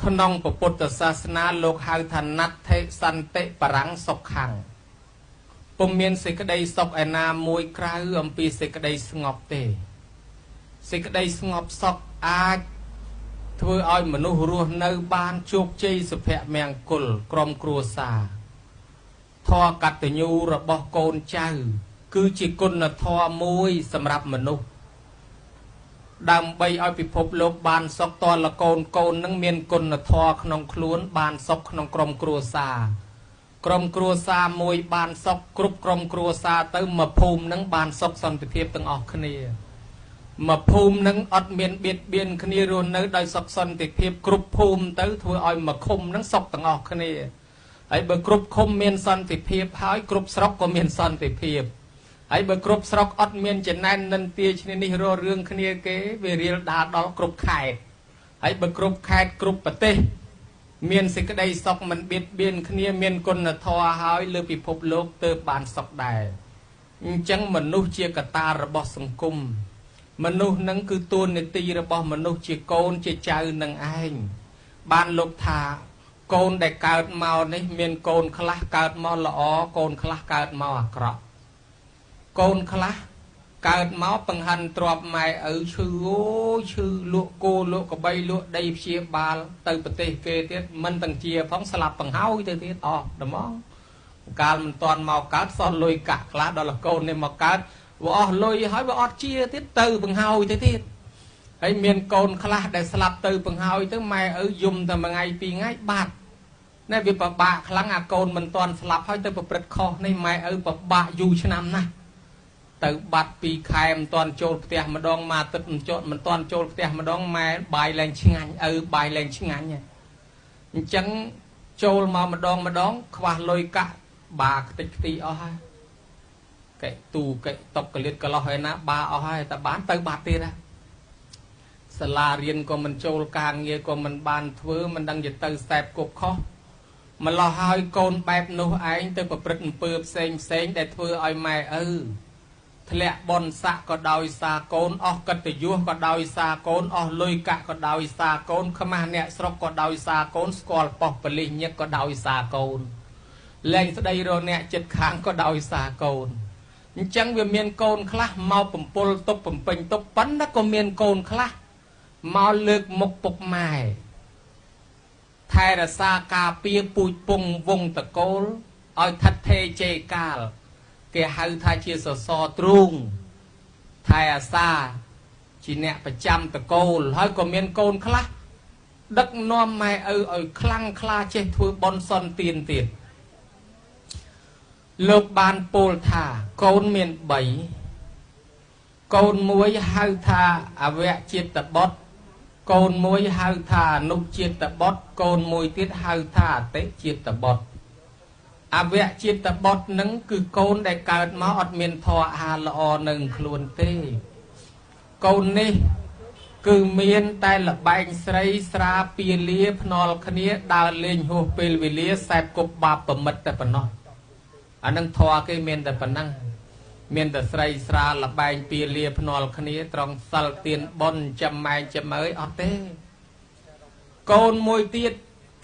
ក្នុងពុទ្ធសាសនាលោកហៅថាណដ្ឋិសន្តិបរាំងសុខੰពុំមានសេចក្តីសុខឯណាមួយក្រៅអំពីសេចក្តីស្ងប់ទេសេចក្តីស្ងប់សុខអាចធ្វើឲ្យមនុស្សរស់នៅបានជោគជ័យសុភមង្គលក្រុមគ្រួសារធម៌កតញ្ញូរបស់កូនចៅគឺជាគុណធម៌មួយសម្រាប់មនុស្សដើម្បីឲ្យពិភពលោកបានសុខតលកូនកូននឹងមានគុណធម៌ក្នុងខ្លួនបានសុខក្នុងក្រុមគ្រួសារក្រុមគ្រួសារមួយបានសុខគ្រប់ក្រុមគ្រួសារទៅមកភូមិនឹងបានសុខសន្តិភាពទាំងអស់គ្នាមកភូមិនឹងអត់មានបៀតបៀនគ្នារស់នៅដោយសុខសន្តិភាពគ្រប់ភូមិទៅធ្វើឲ្យមកឃុំនឹងសុខទាំងអស់គ្នាហើយបើគ្រប់ឃុំមានសន្តិភាពហើយគ្រប់ស្រុកក៏មានសន្តិភាពហើយបើគ្រប់ស្រុកអត់មានចំណែននិន្ទាឈ្នេះនេះរករឿងគ្នាគេវារៀលដាលដល់គ្រប់ខេត្តហើយបើគ្រប់ខេត្តគ្រប់ប្រទេសមានសេចក្តីសុខមិនបៀតបៀនគ្នាមានគុណធម៌ហើយលើពិភពលោកទើបបានសុខដែរអញ្ចឹងមនុស្សជាកត្តារបស់សង្គមមនុស្សនឹងគឺតួនាទីរបស់មនុស្សជាកូនជាចៅនឹងឯងបានលោកថាកូនដែលកើតមកនេះមានកូនខ្លះកើតមកល្អកូនខ្លះកើតមកអាក្រក់កូនខ្លះកើតមកបង្ហាន់ទ្របម៉ែឪឈឺអូឈឺលក់គោលក់កបីលក់ដីព្យាបាលទៅប្រទេសគេទៀតមិនទាំងជាផងស្លាប់បង្ហើយទៅទៀតអស់ត្មងកាលមិនតាន់មកកើតសោះលុយកាក់ខ្លះដល់កូននេះមកកើតវាអស់លុយហើយវាអត់ជាទៀតទៅបង្ហើយទៅទៀតហើយមានកូនខ្លះដែលស្លាប់ទៅបង្ហើយទៅម៉ែឪយំតែមួយថ្ងៃពីរថ្ងៃបាត់ណែវាពិបាកខ្លាំងអាកូនមិនតាន់ស្លាប់ហើយទៅប្រព្រឹត្តខុសនេះម៉ែឪពិបាកយូរឆ្នាំណាស់ទៅបាត់ពីខែមិនតាន់ចូលផ្ទះម្ដងមកទឹកមិនចូលមិនតាន់ចូលផ្ទះម្ដងម៉ែបាយលែងឆ្ងាញ់ឪបាយលែងឆ្ងាញ់អញ្ចឹងចូលមកម្ដងម្ដងខ្វះលុយកាក់បាខ្ទេចខ្ទីអស់ហើយកែទូកែតុកកលៀតកលោះឯណាបាអស់ហើយតែបានទៅបាត់ទៀតណាសាលារៀនក៏មិនចូលការងារក៏មិនបានធ្វើមិនដឹងจะទៅសែបគប់ខុសម្លោះហើយកូនបែបនោះឯងទៅប្រព្រឹត្តអំពើផ្សេងផ្សេងដែលធ្វើឲ្យម៉ែឪធ្លាក់បនស័កក៏ដោយសារកូនអស់កិត្តិយសក៏ដោយសារកូនអស់លុយកាក់ក៏ដោយសារកូនខ្មាស់អ្នកស្រុកក៏ដោយសារកូនស្គាល់ប៉ុស្តិ៍ប៉ូលីសញឹកក៏ដោយសារកូនលែងស្ដីរកអ្នកចិត្តខាងក៏ដោយសារកូនអញ្ចឹងវាមានកូនខ្លះមកបំពុលទុកបំពេញទុកប៉ុន្តែក៏មានកូនខ្លះមកលើកមុខពុកម៉ែថែរក្សាការពារពូជពងវងតកូលឲ្យថិតថេរជេរកាលគេហៅថាជាសសរទ្រូងថែអាសាជាអ្នកប្រចាំតកូលហើយក៏មានកូនខ្លះដឹកនាំម៉ែឪឲ្យខ្លាំងក្លាចេះធ្វើបុណ្យសន្ទានទៀតលោកបានពោលថាកូនមាន3កូនមួយហៅថាអវជាតិបុត្រកូនមួយហៅថាអនុជាតិបុត្រកូនមួយទៀតហៅថាអតិជាតិបុត្រអវជាតិបុត្រនឹងគឺកូនដែលកើតមកអត់មានធម៌អាហារល្អនឹងខ្លួនទេកូននេះគឺមានតែលបែងស្រីស្រាពាលាភ្នាល់គ្នាដើរលេងហួសពេលវេលាសែបគប់បាបប្រមិតតែប៉ុណ្ណោះអានឹងធម៌គេមានតែប៉ុណ្ណឹងមានតែស្រីស្រាលបែងពាលាភ្នាល់គ្នាត្រង់សិលទានបុណ្យចាំម៉ែងចាំអើយអត់ទេកូនមួយទៀត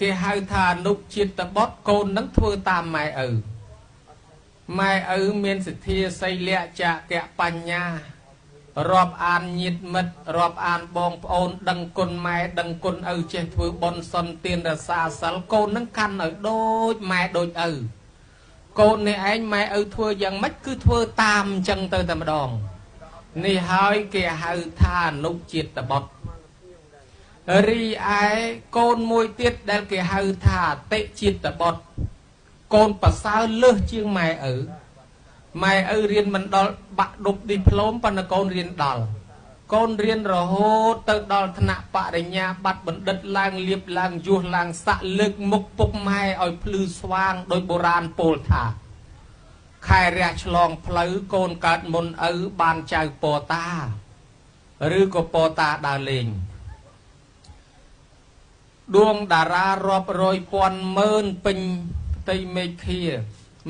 គេហៅថាអនុជាតិបុត្រកូននឹងធ្វើតាមម៉ែឪម៉ែឪមានសទ្ធាសីលៈចាកៈបញ្ញារាប់អានញាតិមិត្តរាប់អានបងប្អូនដឹងគុណម៉ែដឹងគុណឪចេះធ្វើបុណ្យសន្ទានរក្សាសិលកូននឹងកាន់ឲ្យដូចម៉ែដូចឪកូននេះឯងម៉ែឪធ្វើយ៉ាងម៉េចគឺធ្វើតាមអញ្ចឹងទៅតែម្ដងនេះហើយគេហៅថាអនុជាតិបុត្ររីឯកូនមួយទៀតដែលគេហៅថាអតិជាតិបុត្រកូនប្រសើរលើសជាងម៉ែឪម៉ែឪរៀនមិនដល់បាក់ឌុបឌីប្លូមប៉ុន្តែកូនរៀនដល់កូនរៀនរហូតទៅដល់ថ្នាក់បរិញ្ញាបត្របណ្ឌិតឡើងលៀបឡើងយោះឡើងសាក់លើកមុខពុកម៉ែឲ្យភ្លឺស្វាងដោយបុរាណពោលថាខែរះឆ្លងផ្លូវកូនកើតមុនឪបានចៅពតាឬក៏ពតាដើរលេងដួងតារារាប់រយពាន់ម៉ឺនពេញផ្ទៃមេឃា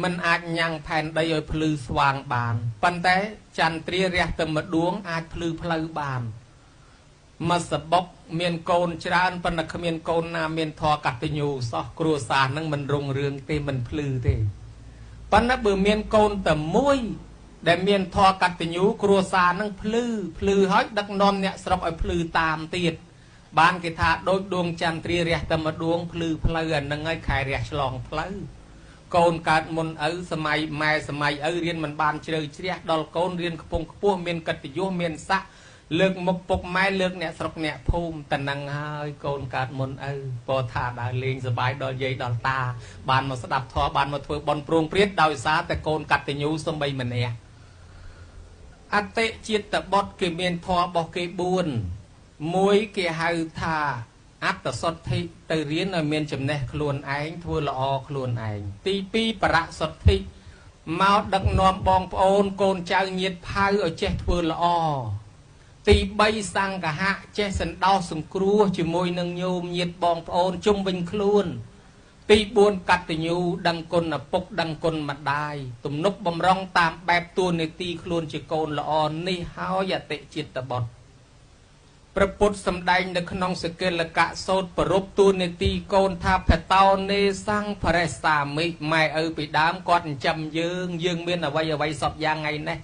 មិនអាចញ៉ាំងផែនដីឲ្យភ្លឺស្វាងបានប៉ុន្តែចន្ទ្រារះទៅមួយដួងអាចភ្លឺផ្លូវបានមកសបុក មានកូនច្រើនប៉ុន្តែគ្មានកូនណាមានធម៌កតញ្ញូសោះគ្រួសារនឹងមិនរុងរឿងទេមិនភ្លឺទេប៉ុន្តែបើមានកូនតែមួយដែលមានធម៌កតញ្ញូគ្រួសារនឹងភ្លឺភ្លឺហើយដឹកនាំអ្នកស្រុកឲ្យភ្លឺតាមទៀតបានគេថាដូចដួងចន្ទ្រារះតែមួយដួងភ្លឺផ្លូវអានឹងហើយខែរះឆ្លងផ្លូវកូនកើតមុនឪសម័យម៉ែសម័យឪរៀនមិនបានជ្រៅជ្រះដល់កូនរៀនខ្ពង់ខ្ពស់មានកិត្តិយសមានស័ក្តិលើកមុខពុកម៉ែលើកអ្នកស្រុកអ្នកភូមិតនឹងហើយកូនកើតមុនឪពោថាដើរលេងសบายដល់យាយដល់តាបានមកស្ដាប់ធម៌បានមកធ្វើបុណ្យព្រោងព្រាតដោយសារតែកូនកតញ្ញូសំបីម្នាក់អតិជាតិបុត្រគេមានធម៌របស់គេ4មួយគេហៅថាអត្តសុទ្ធិទៅរៀនឲ្យមានចំណេះខ្លួនឯងធ្វើល្អខ្លួនឯងទី2បរសុទ្ធិមកដឹកនាំបងប្អូនកូនចៅញាតិផៅឲ្យចេះធ្វើល្អទី3សង្ឃហៈចេះសន្តោសសង្គ្រោះជាមួយនឹងញោមញាតិបងប្អូនជុំវិញខ្លួនទី4កតញ្ញូដឹងគុណឪពុកដឹងគុណម្ដាយទំនុកបំរុងតាមបែបតួនាទីខ្លួនជាកូនល្អនេះហើយអតិជាតិបុត្រព្រះពុទ្ធសម្ដែងនៅក្នុងសកិលកៈសោតប្រពតួនាទីកូនថាភតោនេសង្ភរិសាមិម៉ែឪពីដើមគាត់ចិញ្ចឹមយើងយើងមានអ្វីអ្វីសពយ៉ាងថ្ងៃនេះ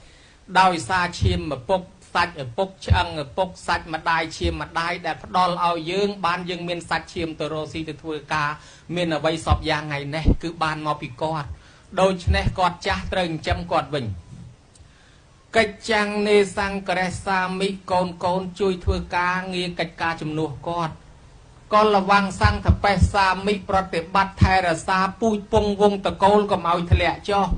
ដោយសារឈាមឪពុកសាច់ឪពុកឆ្អឹងឪពុកសាច់ម្ដាយឈាមម្ដាយដែលផ្ដល់ឲ្យយើងបានយើងមានសាច់ឈាមទៅរកស៊ីទៅធ្វើការមានអ្វីសពយ៉ាងថ្ងៃនេះគឺបានមកពីគាត់ដូច្នេះគាត់ចាស់ត្រូវចិញ្ចឹមគាត់វិញកិច្ចចាំងនេសង្ករិសាមិកូនកូនជួយធ្វើការងារកិច្ចការជំនួសគាត់កលវੰសង្ឃបេសាមិប្រតិបត្តិថែរក្សាពូជពងវងតកូលកុំឲ្យធ្លាក់ចុះ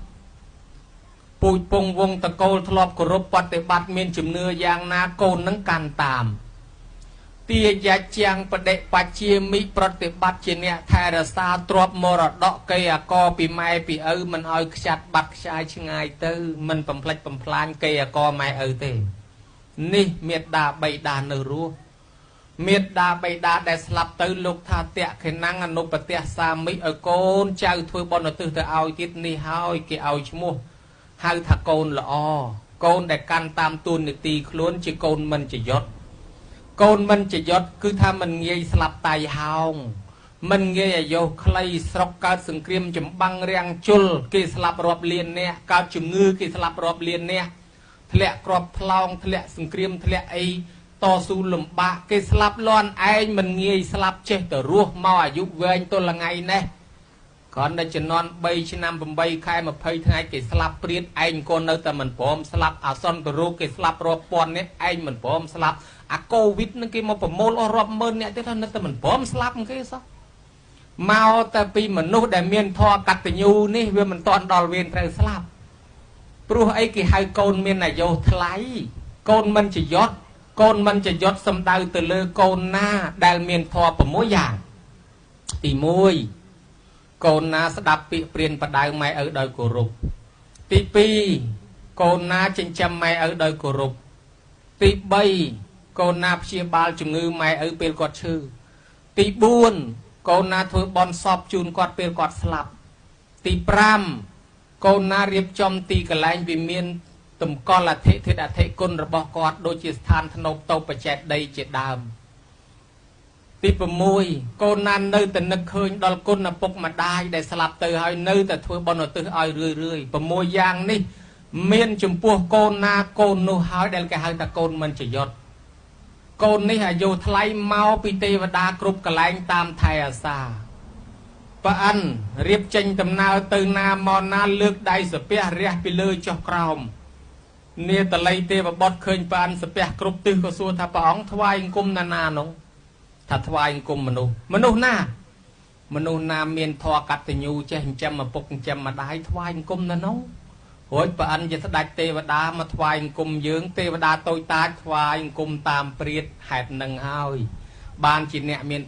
ពូជពងវងតកូលធ្លាប់គោរពប្រតិបត្តិមានជំនឿយ៉ាងណាកូននឹងកាន់តាមទាយាជាងបដិបជាមិប្រតិបត្តិជាអ្នកថែរក្សាទ្រព្យមរតកកេអកពីម៉ែពីឪមិនឲ្យខ្ចាត់បាត់ខ្ចាយឆ្ងាយទៅមិនបំផ្លិចបំផ្លាញកេអកម៉ែឪទេនេះមេត្តាបិតានៅរស់មេត្តាបិតាដែលស្លាប់ទៅលោកថាតៈខេណាំងអនុបទសាមិឲ្យកូនចៅធ្វើបុណ្យឧទ្ទិសទៅឲ្យទៀតនេះហើយគេឲ្យឈ្មោះហៅថាកូនល្អកូនដែលកាន់តាមទួនាទីខ្លួនជាកូនមិនចយុតកូនមិនចយុតគឺថាមិនងាយស្លាប់តៃហោងមិនងាយអាយុខ្លីស្រុកកើតសង្គ្រាមចម្បាំងរាំងជលគេស្លាប់រាប់លានអ្នកកើតជំងឺគេស្លាប់រាប់លានអ្នកធ្លាក់គ្រាប់ថ្លោងធ្លាក់សង្គ្រាមធ្លាក់អីតស៊ូលំបាកគេស្លាប់លាន់ឯងមិនងាយស្លាប់ចេះតែរស់មកអាយុវែងទល់ថ្ងៃនេះគ្រាន់តែជំនាន់3ឆ្នាំ8ខែ20ថ្ងៃគេស្លាប់ព្រាតឯងក៏នៅតែមិនព្រមស្លាប់អាសន្នរោគគេស្លាប់រាប់ពាន់នាក់ឯងមិនព្រមស្លាប់អាកូវីដនឹងគេមកប្រមូលអស់រាប់ម៉ឺននាក់ទៀតនៅតែមិនព្រមស្លាប់គេសោះមកតែពីមនុស្សដែលមានធម៌កតញ្ញូនេះវាមិនតាន់ដល់វេនត្រូវស្លាប់ព្រោះអីគេហៅកូនមានអាយុថ្លៃកូនមិនចយុតកូនមិនចយុតសំដៅទៅលើកូនណាដែលមានធម៌6យ៉ាងទី1កូនណាស្ដាប់ពាក្យព្រានបដៅម៉ែឪដោយគោរពទី2កូនណាចិញ្ចឹមម៉ែឪដោយគោរពទី3កូនណាព្យាបាលជំងឺម៉ែឪពេលគាត់ឈឺទី4កូនណាធ្វើបន់សពជូនគាត់ពេលគាត់ស្លាប់ទី5កូនណារៀបចំទីកន្លែងវិមានតម្កល់អធិធាតុអធិគុណរបស់គាត់ដូចជាស្ថានធ្នូបតូបចេតិយជាដើមទី6កូនណានៅតែនឹកឃើញដល់គុណឪពុកម្ដាយដែលស្លាប់ទៅហើយនៅតែធ្វើបុណ្យឧទ្ទិសឲ្យរឿយរឿយ6យ៉ាងនេះមានចំពោះកូនណាកូននោះហើយដែលគេហៅថាកូនមិនចយុតកូននេះអាយុថ្លៃមកពីទេវតាគ្រប់កន្លែងតាមថែអាសាប្រអិនរៀបចេញដំណើរទៅណាមកណាលើកដៃសាពះរះពីលើចុះក្រោមនាតល័យទេវបុត្រឃើញប្រអិនសាពះគ្រប់ទិសក៏សួរថាព្រះអង្គថ្វាយអង្គមណានានោះថាថ្វាយអង្គមមនុស្សមនុស្សណាមនុស្សណាមានធម៌កតញ្ញូចេះចិញ្ចឹមឪពុកចិញ្ចឹមម្ដាយថ្វាយអង្គមណានោះរួចប្រអិនជាស្ដេចទេវតាមកថ្វាយអង្គមយើងទេវតាតូចតាចថ្វាយអង្គមតាមព្រាតហេតុនឹងហើយបានជាអ្នកមាន